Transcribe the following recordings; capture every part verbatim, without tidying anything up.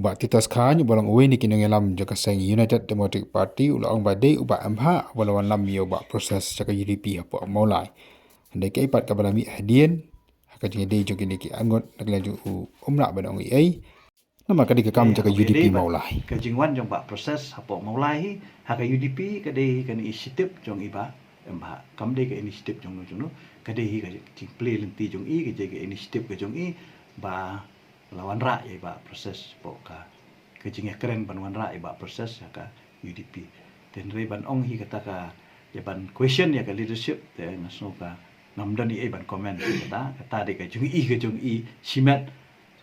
Bah Titus Chyne uba long uwei na ki nongïalam jong ka seng United Democratic Party u la ong ba dei u Bah M Bhah uba la wanlam ïa u Bah Proses sha ka U D P hapoh Mawlai. Hynrei kaei pat kaba la mih hadien ha ka jingïadei jong kine ki arngut na ka liang jong u um lah ban ong ei ei. Namar ka dei ka kam jong ka U D P Mawlai. Ka jingwan jong Bah Proses hapoh Mawlai hi ha ka U D P ka dei hi ka initiative jong i Bah M Bhah, kam dei ka initiative jong no jong no. Ka dei hi ka jingplie lynti jong i, ka dei ka initiative ka jong i ba la wanrah ïa i Bah Proses hapoh ka, ka jingïakren ban wanrah ïa i Bah Proses ha ka U D P. Te hynrei ban ong hi kata ka, ïa ban question ïa ka leadership, te nga sngew ka ngam don ei ei ban comment ïa kata. Kata dei ka jong i, ka jong i shimet,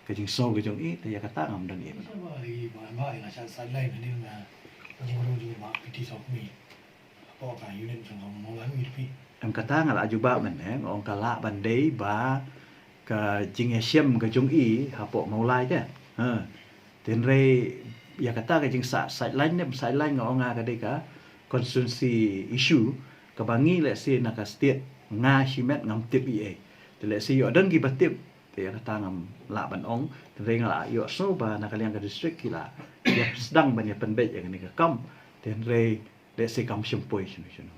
ka jingsngew ka jong i, te ïa kata ngam don ei ei ban. Sa ba i Bah M Bhah i la shah sideline hadien ka jingrung jong i Bah P T Sawkmie hapoh ka unit jong ka Mawlai U D P. Em, kata nga la jubab mynne, nga ong ka lah ban dei ba ka jingïashem ka jong i hapoh Mawlai te. Ha. Te hynrei ïa kata ka jingshah sideline ne, sideline nga ong nga ka dei ka constituency issue kaba ngi lehse na ka state nga shimet ngam tip ei ei. Te lehse ïoh don kiba tip, te ïa kata ngam lah ban ong. Te hynrei nga la ïohsngew ba na ka liang ka district ki la ïa sdang ban ïa pynbeit ïa kane ka kam. Te hynrei lehse kam shym poi shano shano.